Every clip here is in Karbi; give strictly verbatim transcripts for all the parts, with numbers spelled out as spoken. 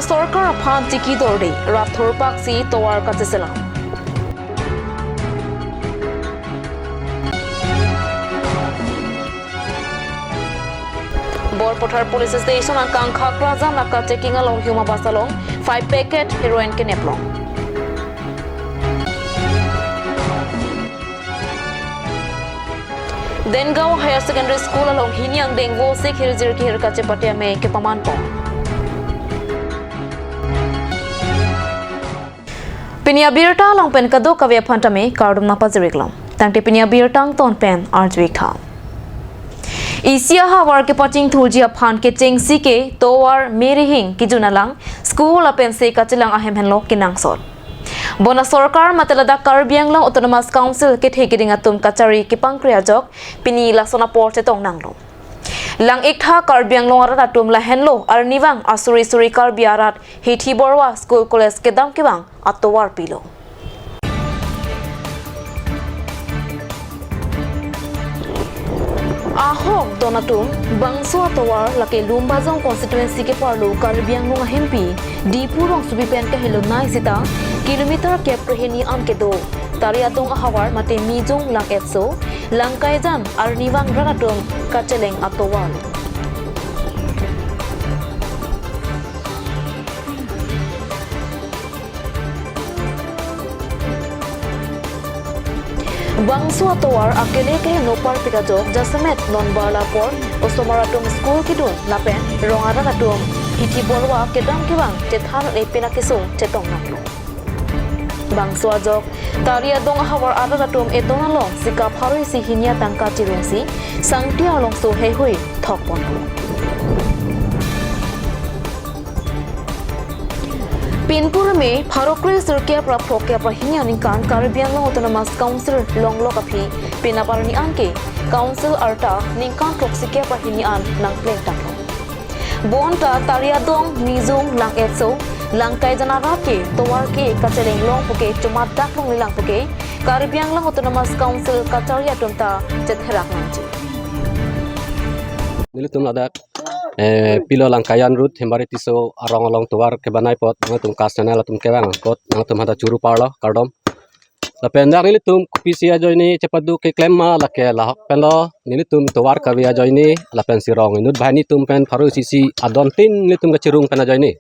Sorkar aphan chiki dorde, rat thurpaksi tovar kacheselam. Borpathar Police Station angkang Khakrajan naka checking along Huma Bus along five packet heroin kenep long. Dengaon Higher Secondary School along hini angdeng vosik hirjir kehir kachepate amei kepamanpon. Pini abirta along pen kadokave aphan tame kardom nangpajir-ik long. Tangte pini abirta angton pen arju-ik tha. Isi ahavar kepachingthurji aphan kechengsi ke tovar merihing kejun alang school lapensi kachelang ahem henlo kenangsot. Bonta sorkar mate ladak Karbi Anglong Autonomous Council kethe keding atum kachari kepangkri ajok pini lason apor chetong nanglo. Lang-ik tha Karbi Anglong arat atum lahenlo arnivang asuri suri Karbi arat hithi borwa school college kedam kevang atovar pilo. Ahok don atum, bangso atovar lake Lumbajong constituency keparlo Karbi Anglong ahempi Diphu rongsopi pen kahelo nai sita kilometer kep rehini an kedo. Tariadong ahavar mate Mijung, Lang'etso, Langkaijan arnivang rat atum kacheleng atovar. Bangso atovar akele keheno parpik ajok jasemet non barla apor osomar atum school kedun lapen rong arat atum hithi borwa kedam kevang chethan-e pin akesung chetong nanglo. Bangso ajok Tariadong ahavar arat atum eton along sika pharo isi hini atangka chirungsi sangti arlongso heihui thokponlo. Pinpur May pharo kre sirkep ra phokep ra hini aningkan Karbi Anglong Autonomous Council longlok aphi penap arni anke Council arta ningkan throksikep ra hini an nangplengtanglo. Bonta Tariadong, Mijung, Lang'etso, Langkaijan arat ke tovar ke kacheleng long puke chomat dak longlelang puke Karbi Anglong Autonomous Council kachari atum ta chetherak nangji. Nelitum ladak, eh, pilo Langkaijan road, Hembari Tisso arong along tovar kebanai apot, nangtum kas channel atum kevang apot, nangtum hadak churu parlo, kardom. Lapen dak nelitum kopisi ajoine chepaduk keklem ma lake lahok penlo, nelitum tovar kave ajoine, lapensi rong inut banghini atum pen pharo isi isi adon tin nelitum kachirung pen ajoine.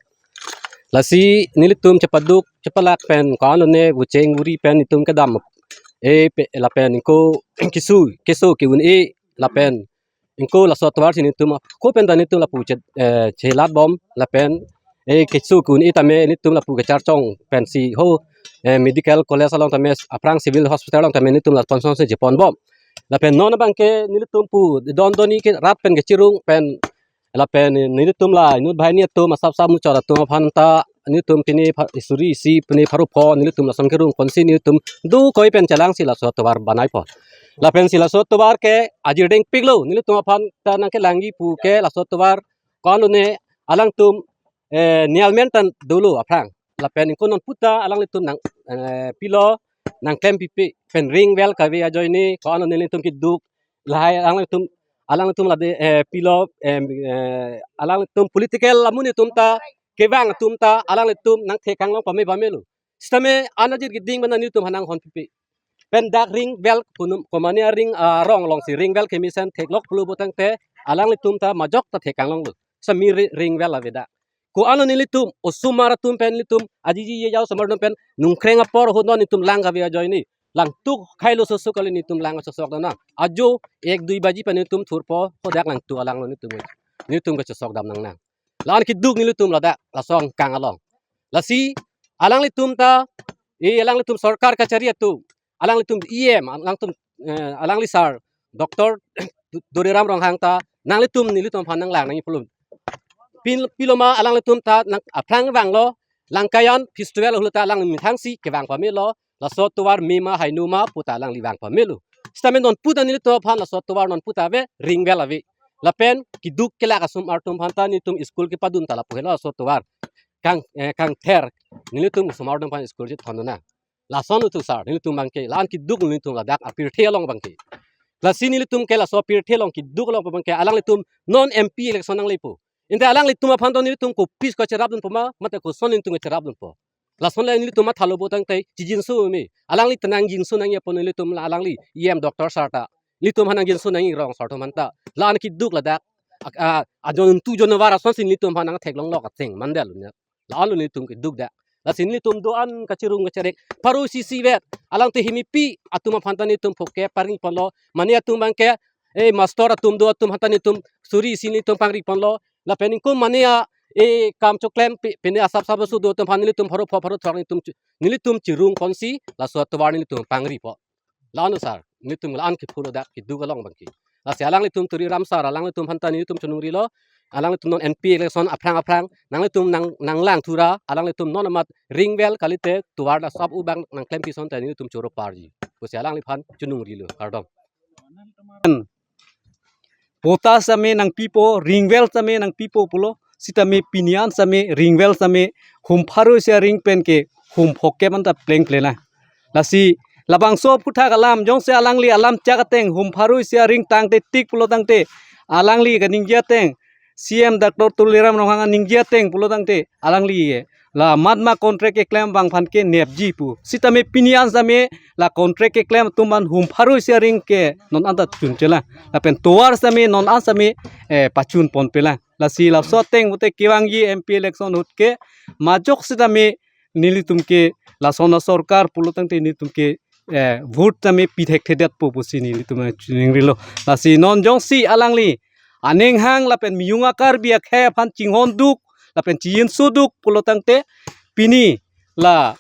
Lasi nelitum chepaduk chepalak pen ko-an lone vucheng vuri pen nelitum kedam e pe lapen ingko keso keso ke-un-e lapen ingko laso atovar si nelitum ako pen ta nelitum lapu che, eh, chelat bom lapen, eh, keso ke-un-e tame nelitum lapu kecharchong pensi ho, eh, medical college along tame aphrang civil hospital along tame nelitum la ponson si chepon bom. Lapen non abangke nelitum pu don doni ke rat pen kechirung pen lapen nelitum la inut banghini atum asap sap muchot atum aphan ta nelitum pini pha-, suri isi pini pharo pho nelitum lason kerung ponsi nelitum do koi pen chelangsi laso atovar banaipo. Lapensi laso atovar ke ajir dengpiklo, nelitum aphan ta nangkelangji puke laso atovar ko-an lone alangtum, eh, nialmen tan dolo aphrang. Lapen ingko non puta alanglitum nang, eh, pilo nangklem pipe pen ring well kave ajoine ko-an lone nelitum keduk lahai alanglitum, alanglitum lade, eh, pilo, eh, eh, alanglitum political amonit atum ta kevang atum ta alanglitum nangthekanglong pame pamelo. Sitame anajir keding mana nelitum hanang hon pipe. Pen dak ring well punum komane aring arong alongsi ring well kemesen theklok pulo putangte alanglitum ta majok ta thekanglonglo. Sami ri-, ring well avedak. Ko-an lone nelitum osomar atum pen nelitum ajiji jejao osomar atum pen nungkreng apor ahut non nelitum lang kave ajoine. Langtuk khailo sosok kali nelitum lang sosok dana. Ajo ek dui baji pen nelitum thurpo, hodak langtuk alanglo nelitum. Nelitum kachesok dam nangnang. La-an keduk nelitum ladak laso angkang along. Lasi alanglitum ta, eh, alanglitum sorkar kachari atum, alanglitum E M, alangtum, eh, alangli sir, Doctor Tuliram Ronghang ta, nanglitum nelitum aphan nanglang nangji pulo. Pin, piloma alanglitum ta nang aphrang vanglo, Langkaijan festival ahut ta alangli methangsi kevang pamelo, laso atovar me ma hainu ma puta alangli vang pamelo. Sitame non puta nelitum aphan laso atovar non puta ave, ring well ave. Lapen keduk kelak asomar atum aphan ta nelitum school kepadun ta lapu helo laso atovar. Kang, eh, kangther nelitum osomar atum aphan school chethon nang. Lason utu sar, nelitum abangke, la-an keduk nelitum ladak apirthe along abangke. Lasi nelitum ke laso apirthe along keduk along abangke, alanglitum non M P election nanglepo. Ante alanglitum aphan to nelitum kopis kacherapdunpo ma, mate koson nelitum kacherapdunpo. Lason le nelitum mathalo bo tangte chijinso me. Alangli tenang jinso nangji apot nelitum la alangli E M doctor sir ta, nelitum aphan nangjinso nangji rong sar atum aphan ta. La-an keduk ladak. A, a, ajon tu jonwar asonsi nelitum aphan nangtheklonglok ateng mandal unya. La-an lo nelitum keduk dak. Lasi nelitum do-an kachirung kacharek. Pharo isi isi vet. Alangli himipi atum aphan ta nelitum phoke pangri ponlo. Mane atum abangke, eh, master atum do atum aphan ta nelitum suri isi nelitum pangri ponlo. Lapen ingkoi mane a, eh, kam choklem pi-, pine asap sap su do atum aphan nelitum pharo pho pharo throk nelitum chu-, nelitum chirung ponsi laso atovar nelitum pangripo. La-an lo sir, nelitum la-an kephulo dak keduk along abangke. Lasi alanglitum Tuliram sir, alanglitum aphan ta nelitum chonungrilo, alanglitum non M P election aphrang aphrang, nanglitum nang, nanglang thura, alanglitum non amat ring well kalite tovar ta sap u abang nangklem pison ta nelitum choro parji. Pusi alangliphan chonungrilo, kardom. Patta same nangpipo, ring well same nangpipo pulo, sitame pini an same ring well same hum pharo isi aring pen ke hum phokep anta pleng pleng na. Lasi labangso aphuthak alam jongsi alangli alam chak ateng hum pharo isi aring tangte tik pulo tangte alangli kaningje ateng C M Doctor Tuliram Ronghang aningje ateng pulo tangte alangli ke la matma contract keklem abang aphan ke nepji pu. Sitame pini an same la contract keklem atum an hum pharo isi aring ke non anta chun chelang. Lapen tovar same non an same, eh, pachun ponpe lang. Lasi laso ateng pute kevangji M P election ahut ke majok sitame nelitum ke lason asorkar pulo tangte nelitum ke, eh, vote tame pi thekthedetpo pusi nelitum, eh, chiningrilo. Lasi non jongsi alangli aning hang lapen mijung a Karbi akhei aphan chinghonduk lapen chijinsoduk pulo tangte pini la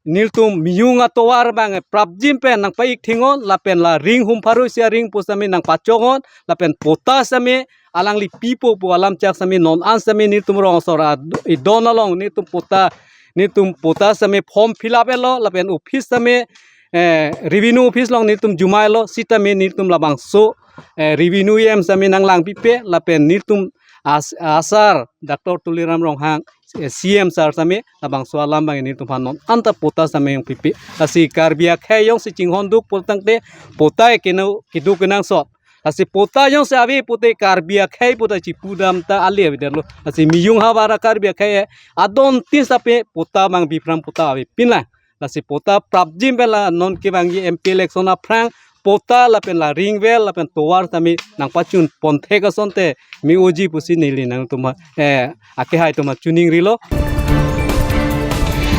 nelitum mijung atovar abang prapjin pen nangpa-ik thing-on lapen la ring hum pharo isi aring pu same nangpachok-on lapen patta same alangli pipo pu alam chak same non an same nelitum rong asor a-, idon along nelitum patta, nelitum patta same form fill up etlo lapen office same, eh, revenue office along nelitum jumailo sitame nelitum labangso, eh, revenue E M same nanglangpipe lapen nelitum as-, asar Doctor Tuliram Ronghang, eh, C M sir same labangso alam abang nelitum aphan non anta patta same nangpipe. Lasi Karbi akhei jongsi chinghonduk pulo tangte patta keno keduk kenangsot. Lasi patta jongsi ave pute Karbi akhei patta chipudam ta ale avedetlo. Lasi mijung havar a Karbi akhei adon tin sape patta abang biphrang patta avepin lang. Lasi patta prapjin pen la non kevangji M P election aphrang patta lapen la ring well lapen tovar same nangpachun ponthek asonte me-oji pusi neli nangtum, eh, akehai atum chiningrilo.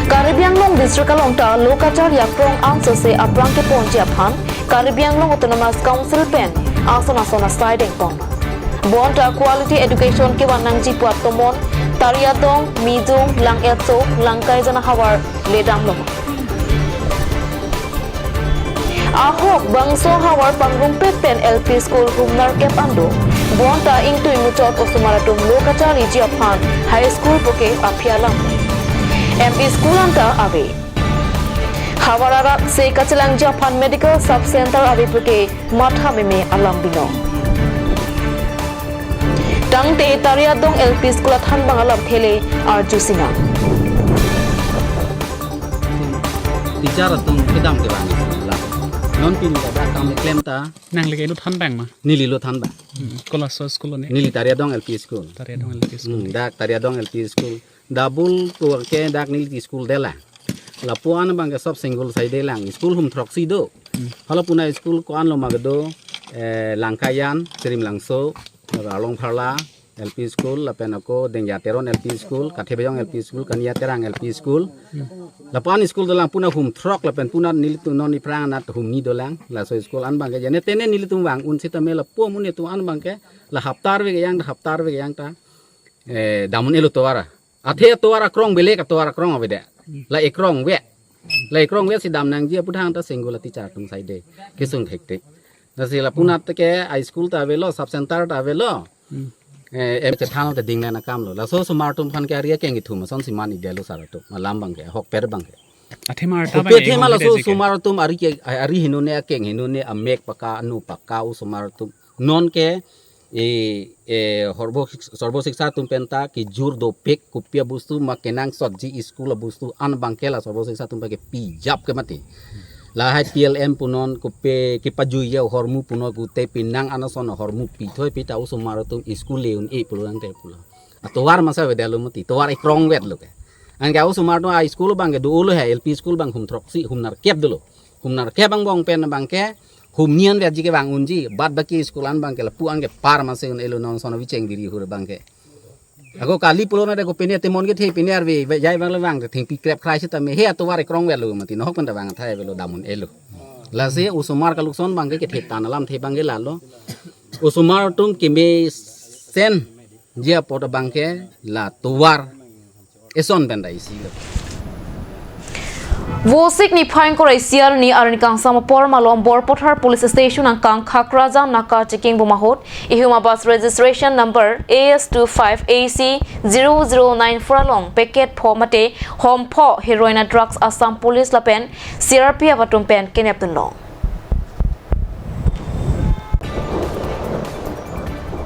Karbi Anglong district along ta lo kacharli akrong ansose aphrang keponji aphan Karbi Anglong Autonomous Council pen ason ason asai dengpon. Bonta quality education kevan nangji pu atomon Tariadong, Mijung, Lang Etso, Langkaijan ahavar ledamlo. Ahok bangso havar pangrumpet pen L P school humnar kep ando. Bonta ingtui muchot osomar atum lo kacharliji aphan high school puke aphi alam. M E school anta ave. Havar arat se kachelangji aphan medical sub center ave puke matha meme alam binong. Tangte Tariadong L P school athan abang alamthe le arju sinang. Teacher atum kedam kevang isi la. Non pini ladak kam keklem ta. Nangli ke lo than abang ma? Neli lo than abang. Hmm, kola so school ne? Neli Tariadong L P school. Tariadong L P school. Hmm, dak Tariadong L P school. Double to ke dak neli school dela. Lapu-an abangke sob single side lang. School hum throksi do. Hmm. Hala puna school ko-an lo ma kedo, eh, Langkaijan, Sirim Langso, Arlong Pharla, L P school, lapen ako Dengja Teron L P school, Kathebeyong L P school, Kania Terang L P school. Lapu-an school dolang puna hum throk lapen puna nelitum non iphrang anat hum ni dolang. Laso school an abangke jene tene nelitum vang un sitame lapu amun netum an abangke la hapta arve kejang ta, hapta arve kejang ta, eh, dam un-elo tovar a. Athe tovar akrong belek, tovar akrong avedet. La ekrong ave. La ekrong ave si dam nangji aputhak ta single teacher atum side kesung thekthek. Lasi lapu anat ke a school ta avelo, sub center ta avelo. Hmm. Eh, em chethan ta ding nang akam lo. Laso osomar atum aphan ke ari akeng ithum asonsi man-i detlo sar atum. Malam abangke, ahokpet abangke. Athema arta. Kopi abang athema laso osomar atum ari ke, ari heno ne akeng heno ne amek paka anu paka osomar atum. Non ke e, e, horbo, Sarva Shiksha atum pen ta kejor dopik kopi abostu ma kenangsotji school abostu an abangke la Sarva Shiksha atum pen ke pijap ke mati. Lahai T L M punon kopi kepajuiya ahormu punon kute pinang anason ahormu pithoi pita osomar atum school le un-e pulo tangte pulo. Tovar masa avedetlo mati, tovar ekrong vetlo ke. Anke osomar atum a school abangke do-olo he, L P school abang hum throksi, hum nerkep dolo. Hum nerkep angbong pen abangke hum ni-an vetji kevang unji, bad baki school an abangke lapu anke par masa un-elo, non ason avi cheng biri hur abangke. Ako kali pulo na de ko pine temon kethe, pine arve jai abang le vang thengpi krep krai sitame he atovar ekrong vetlo mati, nohok pen ta vang athai avelo, dam un-elo. Lasi osomar kalukson abangke kethe tan alamthe abangke lalo. Osomar atum kemesenji apot abangke la tovar eson pen ta isi lo. Vosik niphai ingkoi ra isi arni, arni kangsam apor malom Borpathar Police Station angkang Khakrajang naka checking bom ahut ihum abus registration number A S two five A C zero zero nine four along packet pho mate hom pho heroin a drugs Assam Police lapen C R P F atum pen kenep dunlong.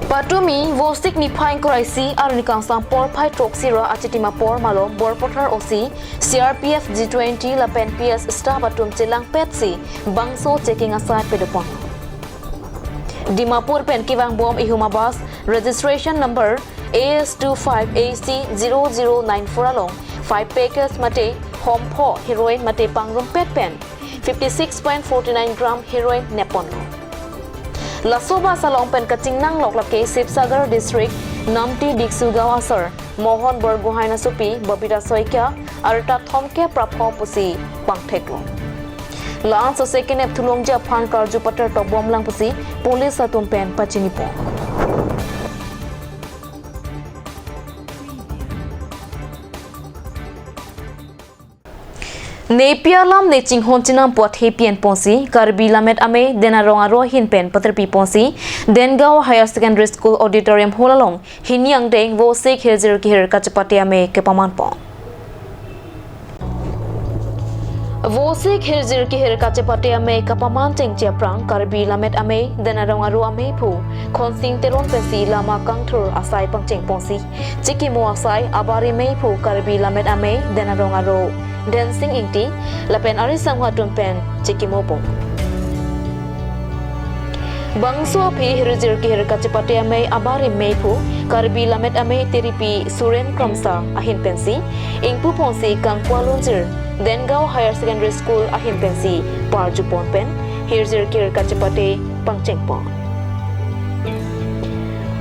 Patumi Vosik niphai ingkoi ra isi arni kangsam porphai throksi ra achitim apor malom Borpathar O C, C R P F, G twenty lapen P S staff atum chelangpetsi bangso checking asai padopon. Dimapur pen kevang bom ihum abus registration number A S two five A C zero zero nine four along five packets mate hom pho heroin mate pangrumpet pen fifty six point forty nine gram heroin nepponlo. Laso bus along pen kachingnanglok lake Sibsagar District, Namti Diksu Gaon asar Mohon Borgohain asopi Babita Saikia arta thomkep ra pho pusi pangtheklo. La-an sose kenep thulongji aphan karju patar tobomlang pusi police atum pen pachinipon. Nepi alam ne chinghon chinam pu athe pi-en ponsi Karbi Lammet Amei Den Arong Aro ahin pen paterpi ponsi Dengaon Higher Secondary School Auditorium Hall along hini angdeng Vosik Hirjir Kehir Kachepate Amei kepaman pon. Vosik Hirjir Kehir Kachepate Amei kapaman chengche aphrang Karbi Lammet Amei Den Arong Aro ameiphu Khonsing Teron pensi lama kangthur asai pangcheng ponsi chikimo asai abarim meiphu Karbi Lammet Amei Den Arong Aro Dhensing Ingti lapen ari sangho atum pen chikimo pon. Bangso aphi Hirjir Kehir Kachepate Amei abarim meiphu Karbi Lammet Amei Tiripi Suren Kramsa ahin pensi ingpu ponsi kangpu alunjir Dengaon Higher Secondary School ahin pensi parju pon pen Hirjir Kehir Kachepate pangcheng pon.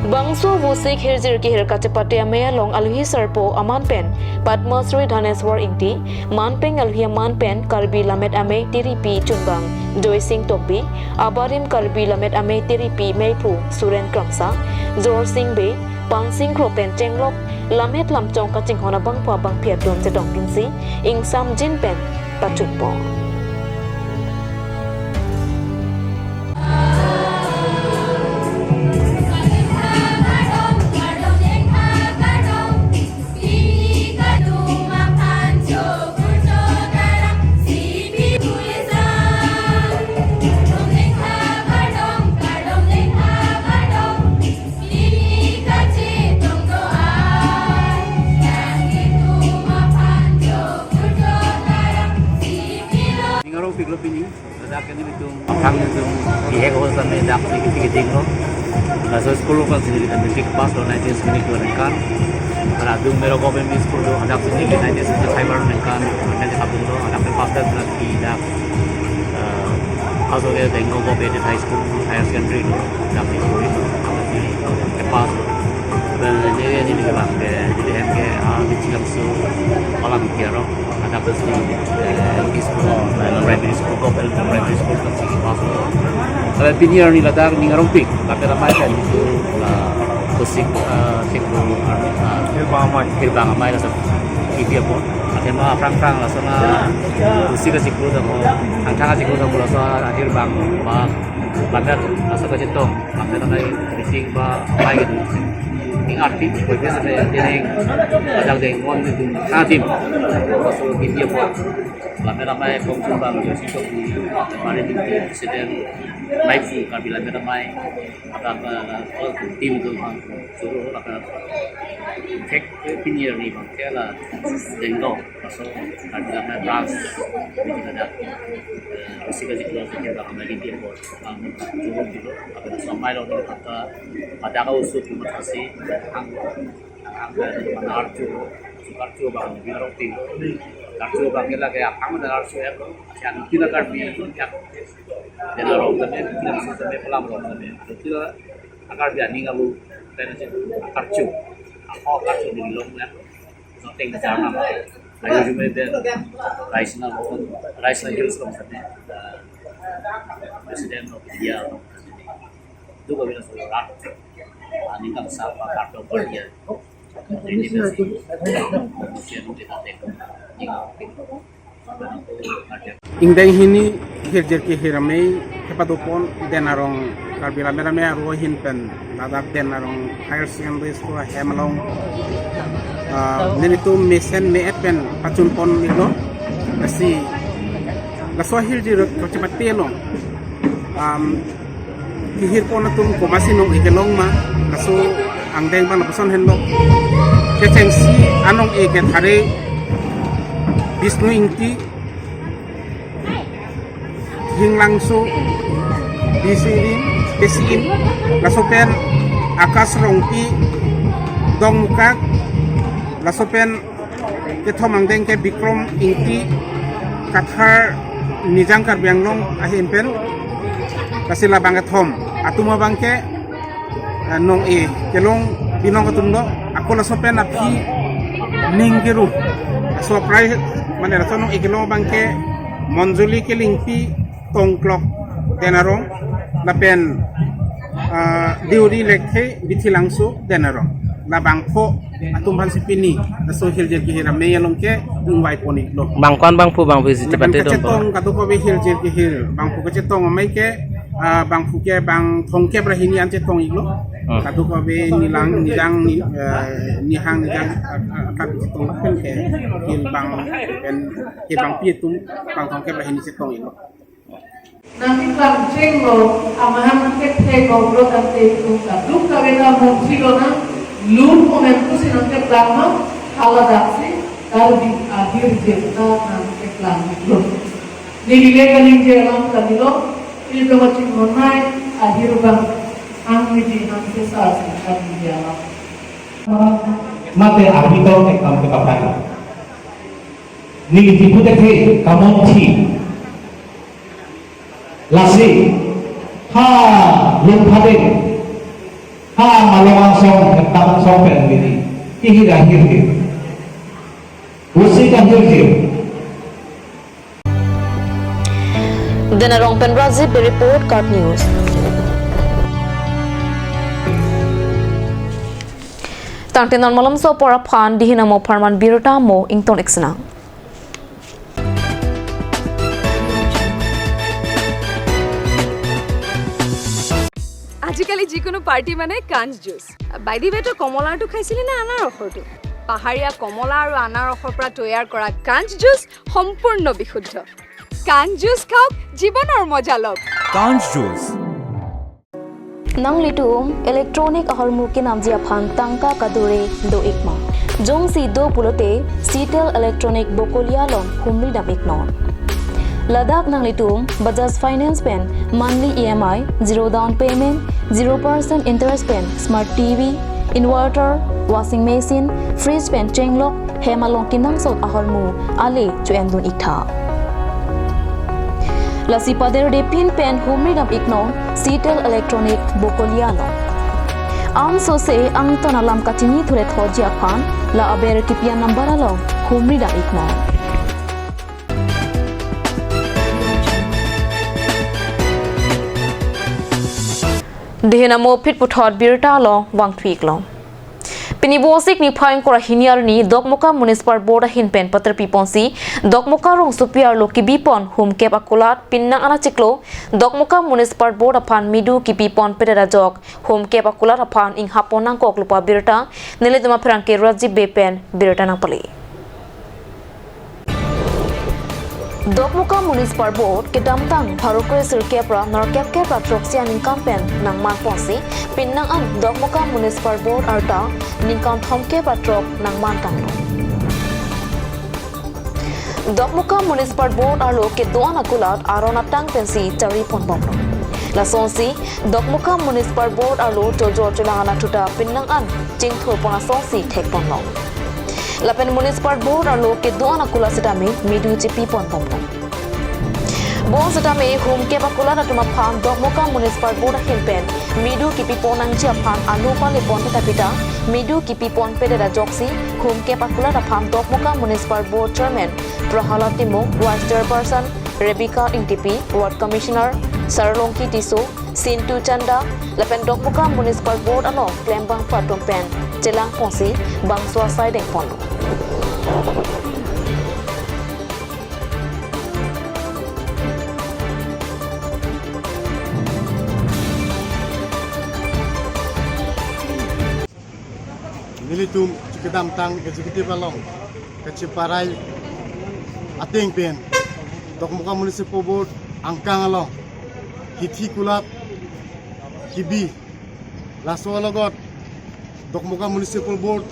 Bangso Vosik Hirjir Kehir Kachepate Amei along alohi sarpo aman pen Padma Shri Dhaneswar Ingti, manpeng alohi aman pen Karbi Lammet Amei Tiripi chunbang Joysing Tokbi, abarim Karbi Lammet Amei Tiripi meiphu Suren Kramsa, Jorsing Bey, Pangsing Kro pen chenglok lamhet lamchong kachinghon abangphu abangphi atum chetongdunsi ingsamjin pen pachunpon. Ning aropiklo pini, ladak kami itum, aphrang itum, bihek hol sampai dak sedikit-sedikit dinglo. Laso school kan sini kita matric pass lo nineteen seventy-two aningkan. Pada adung Mero Government School lo, ladak sini nineteen seventy-five aningkan, nineteen seventy-two lo, ladak pass dak, dak, eh, also ke Dengaon Government High School, Higher Secondary lo, dak di school lo, dak di pass lo. Dan ini, ini di bang ke, jadi M K, ah, di Cikangsu, malam kira. Anak school, eh, L P school, eh, primary school, kop L P primary school, kan sigi pass. Kalau pini arni ladak ning aropik, tapi ramai kan itu, eh, Vosik, eh, Sikul, eh, Hirbang Amei. Hirbang Amei laso kipi apot. Athema aphrang-phrang laso na Vosik Sikul tamo, angthang Sikul tamo laso Hirbang ba, ladak laso kachetong, ladak na meeting ba, amei gitu. Ning arti, bagi sampai dia ning, kadang dia ngom itu, atim. Laso kipi apot. Lammet Amei kong chumbang jo si tok di, kemarin di presiden naik si Karbi Lammet Amei, ada apa, oh, tim itu bang, suruh apa, cek pini arni bang, kela Dengaon, laso Karbi Lammet Amei, ini ada, eh, musik aja keluar, kita akan lagi dia buat, bang, suruh gitu, apa, sampai lo, kata, pada kau usut, terima kasih, Ang dan archo, archo abang, arong tin. Archo abang ke lake aphang dan archo ya, yang tidak Karbi, yang dan arong tame, tidak bisa tame, pelam arong tame. Tidak Karbi aning alu, dan archo. Ako archo di long ya. Nothing the jam apa. Ayo jume dan rice na, rice na hills long tame. President of India. Itu kami na sekolah. Aning kang sa pa kartu party ya. Ingdeng hini hirjir kehir amei kepadopon Den Arong Karbi Lammet Amei arlo ahin pen ladak Den Arong Higher Secondary School ahem along, ah, nelitum mesen me-et pen pachunpon iklo. Lasi laso ahirjir kachepate along, um, kehirpon atum komatsi nong-e kelong ma, laso angdeng abang lapuson henlo. Kechengsi anong-e ke thare Bisnu Ingti, Hinglangso, Bisi Rin, Bisi In, laso pen Akash Rongpi, Dongmukak, laso pen kethom angdeng ke Bikrom Ingti, Kathar Nijang Karbi Anglong ahin pen, lasi labang kethom atum abang ke, eh, nong-e kelong binong atum do, ako laso pen aphi ning keru. Laso aprai mane laso nong-e kelong abang ke Monjuli Kelingpi, Tongklok, Den Arong, lapen, ah, Deuri Lekthe, Bithilangso, Den Arong. Labangpho atum aphansi pini laso hirjir kehir amei along ke ingvaipon iklo. Bang ko-an bangphu bangphu isi lapen chepate dong po. Kachetong kadokave hirjir kehir, bangphu kachetong amei ke, ah, bangphu ke bang thomkep ra hini an chetong iklo. Hmm. Kadokave Nilang, Nijang, Ni-, eh, Nihang, Nijang, ah, ah, kachetong pen ke hir bang pen, hir bangpi atum bang thomkep ra hini chetong iklo. Nangkeklang chenglo, amahang kethek lo bro tangte itum kadokave ta monsi lonang, lun omen pusi nangkeklang ma, haladaksi Karbi ahirjir ta nangkeklang lo. Neli le kaningje alam kalilo, ili to chingmon nai, ahir bang, ang midi nang sesar si kaningje alam. Mate army tong ekdam ke kapai. Neli tipu te the, kamon thi. Lasi, ha, lung phadeng, ha, malong angsong, hetang angsong pen mini, kehir ahirjir. Usi kahirjir. Den Arong pen Rajiv Bey report, KAT News. Tangte non malomso apor aphan dihin amo apharman birta mo ington iksinang. আজিকালি যিকোনো পাৰ্টি মানে কাঞ্চ juice. By the ৱে, তই কমলাৰটো খাইছিলি নে আনাৰসৰটো? পাহাৰীয়া কমলা আৰু আনাৰসৰ পৰা তৈয়াৰ কৰা কাঞ্চ জুচ সম্পূৰ্ণ বিশুদ্ধ। কাঞ্চ জুচ খাওক, জীৱনৰ মজা লওক। Kanch Juice. Nanglitum electronic ahormu kenamji aphan tangka kadure do-ik ma? Jongsi do pulote Citel Electronic Bokolia along humri dam iknon. Ladak nanglitum Bajaj Finance pen monthly E M I, zero down payment, zero percent interest pen smart T V, inverter, washing machine, fridge pen chenglok hem along kenangsot ahormu ale cho-endun iktha. Lasi paderde pin pen humri dam iknon Citel Electronic Bokolia along. Ansose angton alam kachini thurethotji aphan la aber kipi a-number along humri dam iknon. Dihin amo phit puthot birta along vangthu iklo. Pini Vosik niphai ingkoi ra hini arni Dokmoka Municipal Board ahin pen paterpi ponsi Dokmoka rongsopi arlo kebi pon humkep akulat pinnang an achiklo Dokmoka Municipal Board aphan midu kepi pon pedet ajok humkep akulat aphan inghap pon nangkoklo pu abirta nelitum apherangke Rajiv Bey pen birta nangpale. Dokmoka Municipal Board kedamtang pharo kre sirkep ra nerkep kep ra throksi aningkan pen nangman ponsi pinnang an Dokmoka Municipal Board arta ningkan thomkep ra throk nangman tanglo. Dokmoka Municipal Board arlo kedo-an akulat aron atang pensi chari ponbomlo. Lasonsi Dokmoka Municipal Board arlo chojor chelang anatthu ta pinnang an chingthur pon asonsi thek ponlong. Lapen Municipal Board arlo kedo-an akula sitame medu chipi pon bomlong. Bonsitame humkep akulat atum aphan Dokmoka Municipal Board ahin pen medu kipi pon nangji aphan alo pale pon pita pita medu kipi pon pedet ajoksi humkep akulat aphan Dokmoka Municipal Board Chairman Prahalad Timung, Vice Chairperson Rebecca Ingtipi, Ward Commissioner Sarlongki Tisso, Sintu Chanda, lapen Dokmoka Municipal Board along klembangphu atum pen chelang ponsi bangso asai deng ponlo. Nelitum kedamtang executive along kacheparai ateng pen Dokmoka Municipal Board angkang along hithi kulat kibi, laso alogot Dokmoka Municipal Board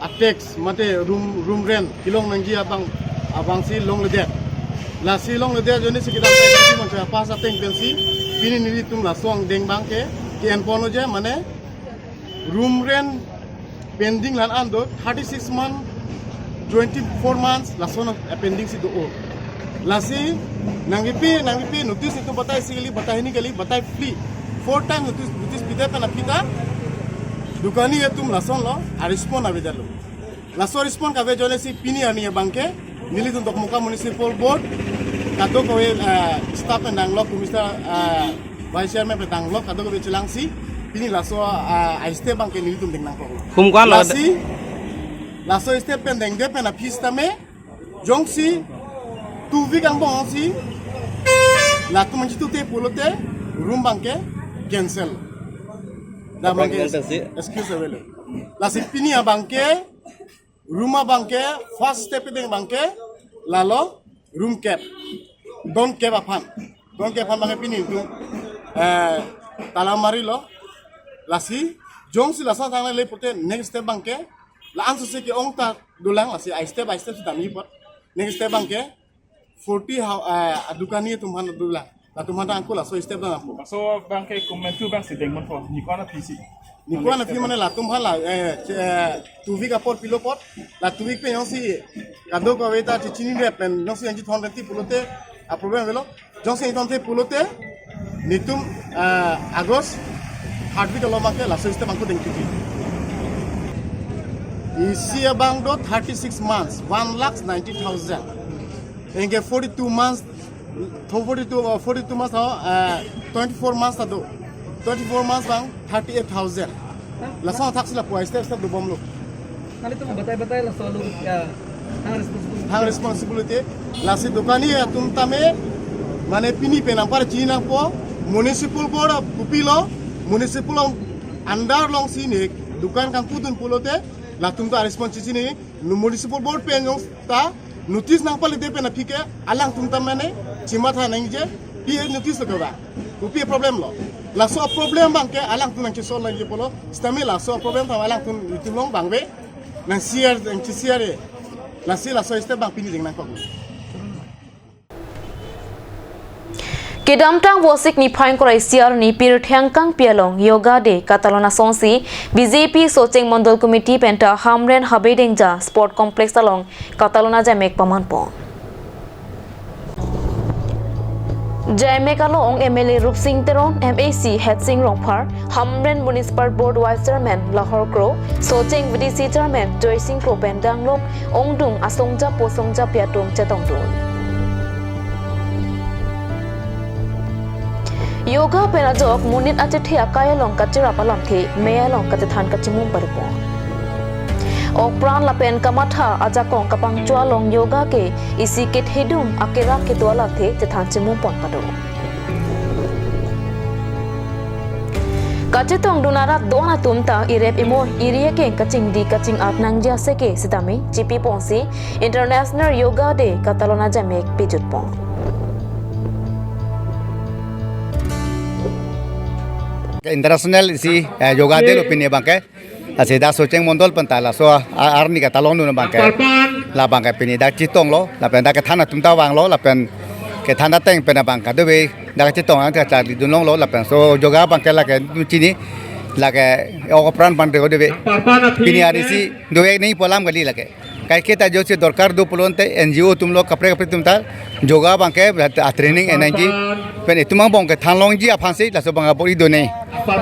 a-tax mate room, room rent kelong nangji abang, abangsi longledet. Lasi longledet ajoinesi kedamtang moncha pass ateng pensi pini nelitum laso angdeng abangke ke-en ponlo je, mane room rent pending la-an do, thirty-six month, twenty-four months lason pending si do-o. Lasi nangkipi, nangkipi notice itu batai isi kali, batai hini kali, batai phli, four time notice, notice pidet pen aphi ta dokani atum lasonlo a-respond avedetlo. Laso respond kave ajoinesi pini arni abangke nelitum Dokmoka Municipal Board kadokave, eh, staff pen danglok, Commissioner, eh, Vice Chairman pen danglok, kadokave chelangsi pini laso, eh, a-step abangke nelitum deng nangkoklo. Humkwan lo. Lasi laso step pen dengde pen aphi sitame jongsi two week angbong si latum nangchetuthe pulote room abangke cancel. Dak abangke excuse avelo. Lasi pini abangke room abangke first step kedeng abangke lalo room kep, don kep aphan, don kep aphan abangke pini itu, eh, tala marilo. Lasi jongsi lason thangnat le pulote next step abangke la-an sose ke-ong ta dolang, lasi a-step a-step si damji apot. Next step abangke forty hou-, eh, adokani atum aphan dolang. Latum aphan ta angko laso step dam apot. Laso abangke komantu abangsi deng ponpo, ni ko-an aphi si? Ni ko-an aphi mane latum aphan la, eh, che-, eh, two week apor pilo apot. La two week pen jongsi kadokave ta chechinine pen jongsi nangchethon renti pulote a-problem avelo. Jongsi nangchethonthe pulote nelitum, eh, August third week along abangke laso step angko dengpiji. Isi abang do thirty-six months, one lakh ninety thousand. Anke forty-two months, tho forty-two, uh, forty-two months, uh, twenty-four months ta do. Twenty-four months abang thirty-eight thousand. Lason athaksi lapu a-step step dobomlo. Nanglitum batai batai laso along, ya, thang responsibility. Thang responsibility. Lasi dokani atum tame, mane pini pen nangpachini nangpo, Municipal Board of kopilo, Municipal under alongsi ne dokan kangpudun pulote, latum ta response chini, Municipal Board pen jongta notice nangpaledet pen aphi ke alangtum ta mane chematha nangji, pi notice lo ke ba? Kopi problem lo? Laso problem abangke alangtum nangche-solve nangji apotlo, sitame laso problem ta alangtum itum along abang ave, nang-share, nangche-share. Lasi laso step abang pini deng nangkok. Kedamtang Vosik niphai ingkoi ra isi arni pirthe angkangpi along Yoga Day katalon asonsi B J P Socheng Mondol Committee penta Hamren Habe Dengja Sport Complex along katalon ajaimek pamanpon. Jaimek along M L A Rupsing Teron, M A C Hetsing Rongphar, Hamren Municipal Board Vice Chairman Lahor Kro, Socheng V D C Chairman Joysing Kro pen danglok ongdung asongja po songjapi atum chetongdun. Yoga pen ajok monit achethe akai along kacherap alamthe, mei along kachethan kachimum paripo. Okpran lapen kamatha ajakong kapangchua along yoga ke isi kethedung akerap kedo alamthe chethan chimum pon pado. Kachetongdun arat do-an atum ta irep imo iri akeng kachingdi kachingat nangji aseke sitame chipi ponsi International Yoga Day katalon ajaimek pejut pon. International isi, eh, Yoga Day lo pini abangke. Lasi dak Socheng Mondol penta laso a-, arni katalondun abangke. Labangke pini dak chetonglo, lapen dak kethan atum ta vanglo, lapen Kethan ateng pen abang kadove dak chetong ang kacharli dunlonglo lapen so joga abang ke lake chini lake ok apran pen dove. Pini arisi dove nangji pu alam kali lake. Kaike ta jongsi dorkar do pulote N G O atumlo kaprek kaprek atum ta joga abang ke a training enangji pen itum angbong kethan longji aphansi laso abang abor-i do nangji.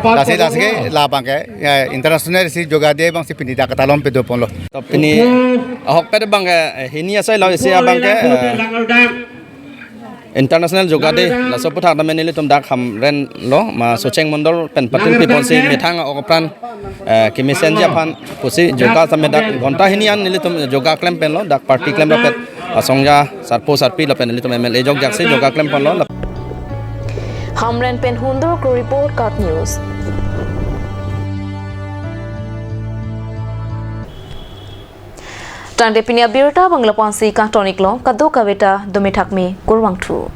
Lasi lasi ke la abang ke, eh, international si joga de abangsi pini dak katalon pedoponlo. To pini ahokpet abang ke, eh, hini asai lo isi abang ke, eh, International Joga Day, laso aputhak tame nelitum dak Hamren lo, ma Socheng Mondol pen patil piponsi methang ok apran, eh, kemesenji aphan pusi joga tame dak ghonta hini an nelitum joga klem pen lo, dak party klem rapet, asongja, sarpo sarpi lapen nelitum M L A jokjaksi joga klem pen lo. Hamren pen Hundor Kro report, KAT News. Tangte pini abirta abang lapu-ansi kangton-iklo, kadokave ta dome thakme, kurvangthu.